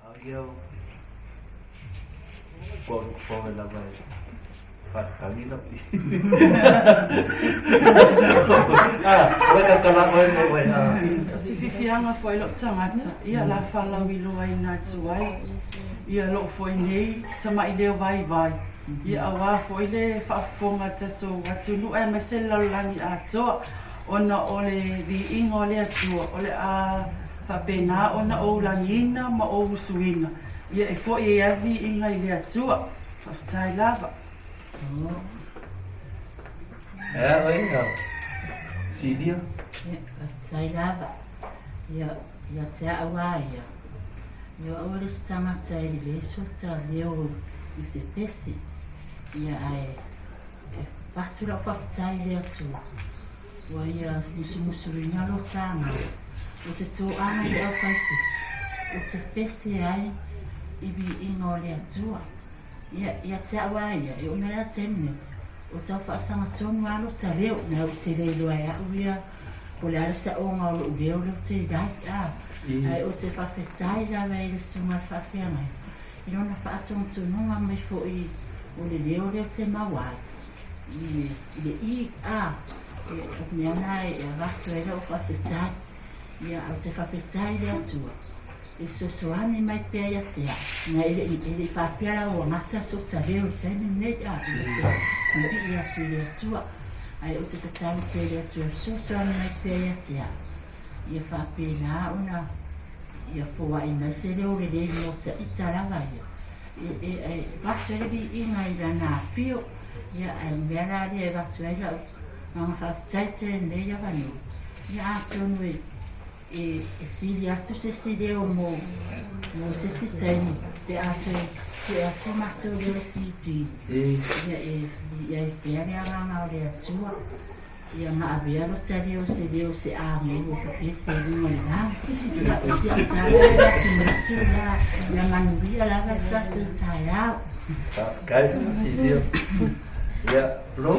Ia ua fofoga lava e faatagi lau O se fiafiaga foi lou tagata, ia la faalauiloaina atu ai ia lou foi nei tamai leo vaivai, ia aua foi le faafofoga a le tatou atunuu aemaise le lalolagi atoa, ona o le viiga o le Atua o le a faapena ona ou lagiina ma ou usuina, ia e foi ai lava le viiga i le Atua. Faafetai lava. Ea oe ia Silia. Ia, faafetai lava. Ia, ia te au a ia. Ia aua le isi tagata e lelei sota leo i se pese. Ia ae e avatu lau faafetai i le Atua ua ia musumusuina lo ta agaga o te toaga i le aufaipese, o te pese ai i viiga o le Atua. Ia, ia te au a ia, e oo mai la taimi nei, o tau faasaga tonu lava lota leo, na ou te le iloa e au ia po o le a le saoga o lou leo lea ou te iai, a, ae ou te faafetai lava i le Susuga i le Faafeagaiga i lona faatonutonuga mai foi o le leo lea ou te maua ai i le i, a, o mea na e avatu ai lau faafetai. Ia, ou te faafetai i le Atua E fesoasoani mai pea ia te au, na e le i faapea la ua gata sota leo i le taimi lenei, a ou te vivii atu i le Atua, ae ou te tatalo pea i le Atua e fesoasoani mai pea ia te au, ia faapena ona ia foai mai se leo lelei mo ita lava ia, e avatu ai le viiga i Lana afio, ia ae o le mea la lea e avatu ai lau agaga faafetai tele i lenei avanoa, ia atonu e E sili atu se isi leo mo se isi taimi pe a toe pue atu matou leo CD. Ia e i ai pea le agaga o le Atua. Ia ma avea lota leo se leo se agelu e pepese i luga o le lagi. Ia o si au tala e avatu manatu la, ia manuia lava le tatou taeao. Faafetai Silio. Ia, Flo,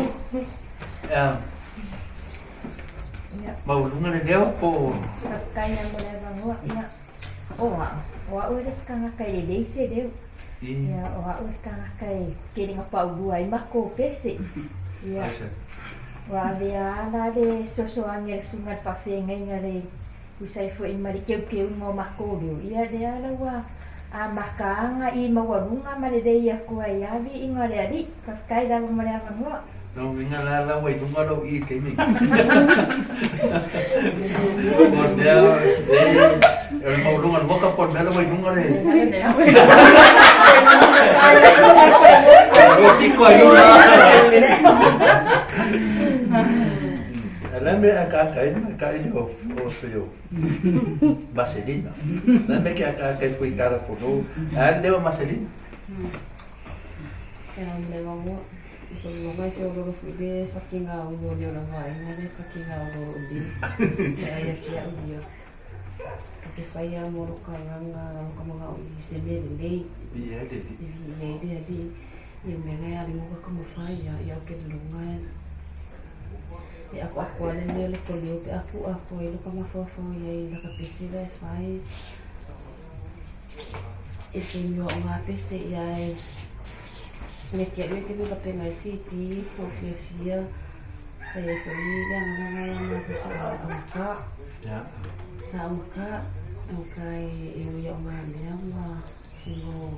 Maualuga le leo po o. Faafetai lava mo le avanoa. Ia, o au, o au e le isi tagata e lelei se leo. Ia, o au le isi tagata e tele na paulua ai matou pese. Ia, ua avea lava la le fesoasoani a le susuga i le faafeagaiga le tusa ai foi ma le teuteuga o matou leo, ia lea la ua amata lava ona i maualuga ma lelei atu ai lava viiga o le Alii. Faafetai lava mo le avanoa. Lona uiga la la ua i luga lou i taimi. O le mea le o le maualuga o le moka po o le mea la ua i luga le. Ua tiko ai luga. Le mea ka kai ka i o o se o Vaselina. Le mea ke ka kai fui kara fono. A le o Vaselina. Mai feololo foi le fakiga o le ola vaega le fakiga o lo le e ai ake au ia ka ke fai a mo lo ka nganga lo ka manga o i se me le lei i e le i i e le ali i me le ali mo ka mo fai ia ia ke lo nga e ako ako ale le lo ko leo pe aku ako e lo ka mafo ia i la ka pese la e fai e te mio o ngā pese ia e Me ke ue ke me ka penga i siti o fia fia sa ia foi le agaga ia ma ko sa angaka sa angaka angaka e o ia o ngā mea ma ngo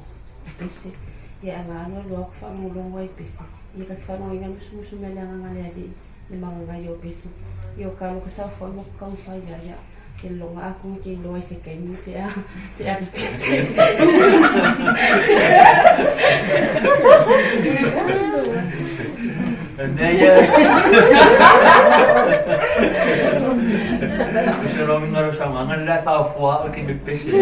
pese ia anga ano loa ko whaangolongo ai pese ia ka whanonga inga musumusu me le agaga le alii le magaga i o pese ia o ka lo ka sa fo mo ka mawhai ia ia Ke longa aku ke iloa i se kaimi pe a pe a pese. Mea ia. O se romi ngaro sa manga le fa foa o ke me pese.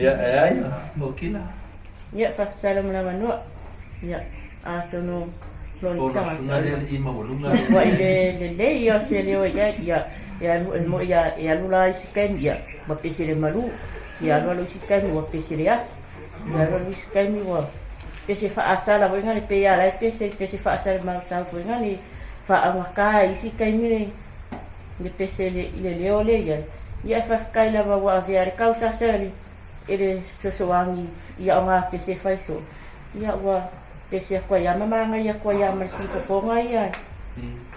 Ia e ai o kila. Ia faafetai mo le avanoa. Ia atonu loli tagata. Ua i le lelei ia o se leo ia ia e alu e mo ia e alu la isi taimi ia ua pese le malu ia alu alu isi taimi ua pese le ahi ia alu alu isi taimi ua pese faasala foi ngale pe ia la e pese pese faasala ma sau foi ngale faaugata isi taimi le le pese le i le leo le ia Ia e faafetai lava ua avea le kausasa i le fesoasoani i aoga pese e fai soo. Ia ua pese atu ai lava ma manaia atu ai lava ma le siufofoga ia.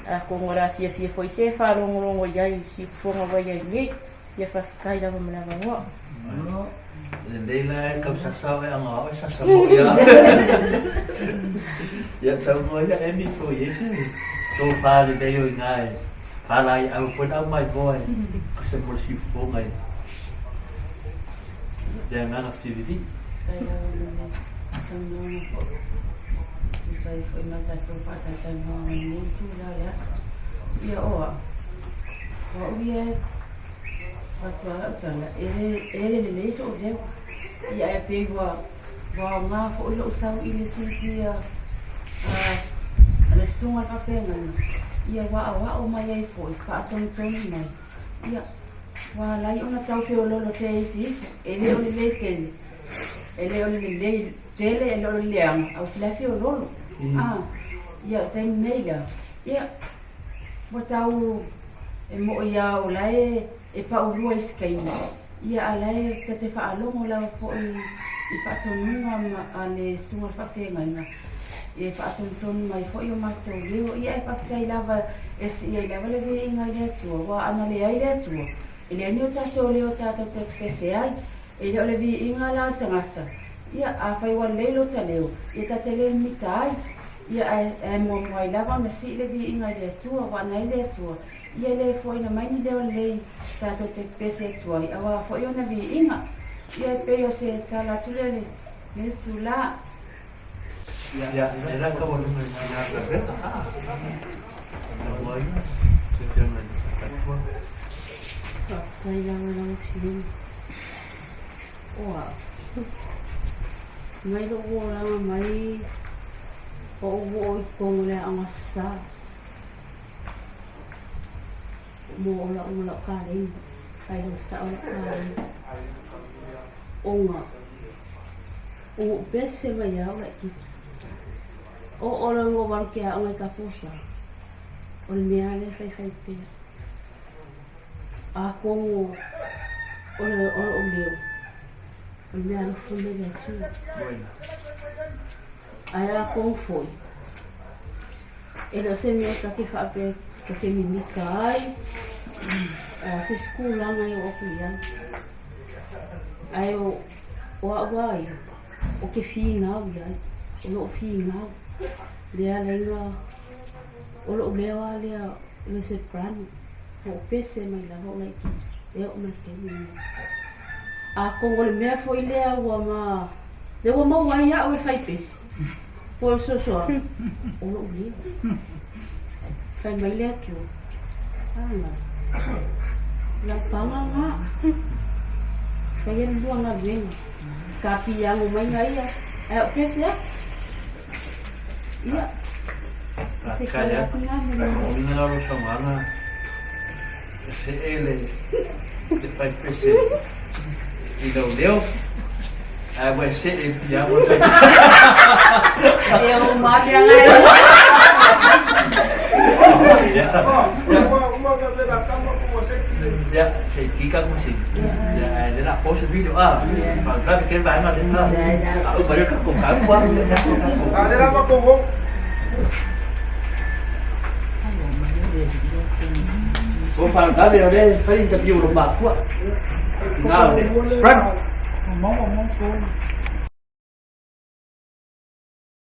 Atonu o le a fiafia foi se faalogologo i ai i siufofoga ua i ai nei. Ia faafetai lava mo le avanoa. Lelei la e kausasa oe aga oe sasa mo ia. Ia saunoa ia Amy po i ai se tofa lelei o ina e pala i au foi au mai moa e kusa mo le siufofoga i le agaga fivivi. Tai lava mo le saunoaga foi. Tusa ai foi ma tatou faatalatalanoaga i lenei itula o le aso. Ia o au, o au ia e avatu lava lau tala, e le lelei so'u leo. Ia ae pei ua ua aoga foi lo'u sau i le silafia a le susuga i le faafeagaiga, ia ua aoao mai ai foi, faatonutonu mai. Ia, ua ala ai ona tau feoloolo te isi ifo, e le o lelei tele, e le o le lelei tele, e le o le leaga, ae ua tele feoloolo. Ah, ia, o le taimi nei la, ia, ua tau e mo'i lava o la e e paulua i isi taimi, ia a o la e ta te faalogo lava foi i faatonuga ma a le susuga i le faafeagaiga e faatonutonu mai foi o matou leo. Ia e faafetai lava e sii ai lava le viiga i le Atua, aua ana leai le Atua, e leai ni o tatou leo tatou te pese ai. E le o le viiga la o le tagata, ia afai ua lelei lota leo, ia ta te le mimita ai. Ia ae ae muamua ai lava ona sii le viiga i le Atua, aua ana ai le Atua, ia le foaina mai ni leo lelei tatou te pese atu ai, aua foi ona viiga. Ia e pei o se tala atu lea i lenei itula. Ia, e la ka waluga i tina ka veta, a. Na mua ia, se te ona i katua. Faafetai lava i lau Afioga. O au, mai lou olaga mai o ou oo i totonu o le aoga sa, mo o lau ma lau kalei, fai lau sao lau kalei, ona ua ou pese mai au laitiiti. O o le o walu ke aoga i Tapusa, o le mea lea e faifai pea. Atonu o le o lou leo, o le mea alofa mai le Atua. Ae atonu foi, e le o se mea ta te faapea ta te mimika ai, a se isi tulaga e oo atu i ai. Ae o, o au a ia, o ke finau i ai, o lou finau, lea ala ai na, o lou leo lava lea o le soprano, ua ou pese mai lava o laitiiti, e oo mai i le taimi lenei. Atonu o le mea foi lea ua ma, lea ua maua ai au e fai pese, po o le fesoasoani, o lou leo. Fai mai le Atua, Ala, lau paga lena, faia le lua galuega, ka piago mai ga ia, ae o pese atu. Ia, se tala atu lena mo le. O uiga la o lou saunoaga, e see le le fai pese i lou leo, ae ua e see i le piago le fai pese. E o male ala e. Ia, se i kika mo si. Ia, ae le la post video a. Pa ka ke ba na le a. A u ba ka ko ka ko a. A le lava ko wo. O fa ka le le fai interview lo ma kua. Ina le. Frank. Maua mo ko.